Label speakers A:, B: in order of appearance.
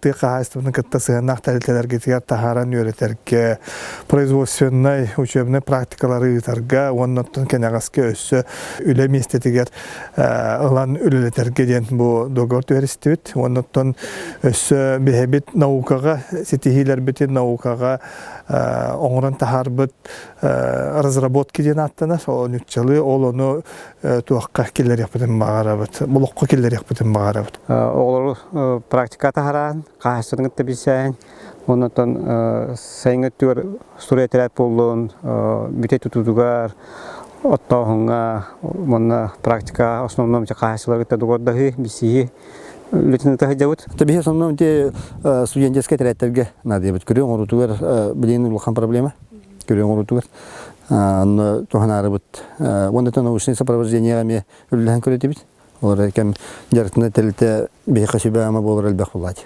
A: тыа хаһаайыстыбатын кытта сыһыаннаах тэрилтэлэргитигэр таһааран үөрэтэргэ, производственнай, учебнай практикалары ыытарга уонна оттон кэнэҕэски өссө үлэ миэстэтигэр ылан үлэлэтэргэ диэн бу договор түһэристибит. Уонна оттон өссө биһэбит наукаҕа ситиһиилэрбитин наукаҕа оҥорон таһаарбыт разработки диэн ааттанар. Ол ньуччалыы ол ону туохха киллэриэхпитин баҕарабыт, олоххо киллэриэхпитин баҕарабыт.
B: Оҕолору практика таһараан, хаһаайыстыбатын кытта билсээн, оннотон сайыҥҥы өттүгэр суруйа буоллун, бүтэй тутуутугар, оттооһуҥҥа, уонна практика основном хаһаайыстыбалары кытта доҕордоһыы, билсиһии үлэтин ыыта сылдьабыт.
C: Биһи основном те студенческай тэрээттэргэ наадыйабыт. Күрүө оҥоруутугар билигин улахан проблема. Күрүө оҥоруутугар онно туһанаарыбыт. Уонна научное сопровождение эмиэ үлэлэһэн көрөтүбүт. Олор кэм дьарыктана тэрилтэ биһиэхэ сүбэ-ама буолар элбэх булаат.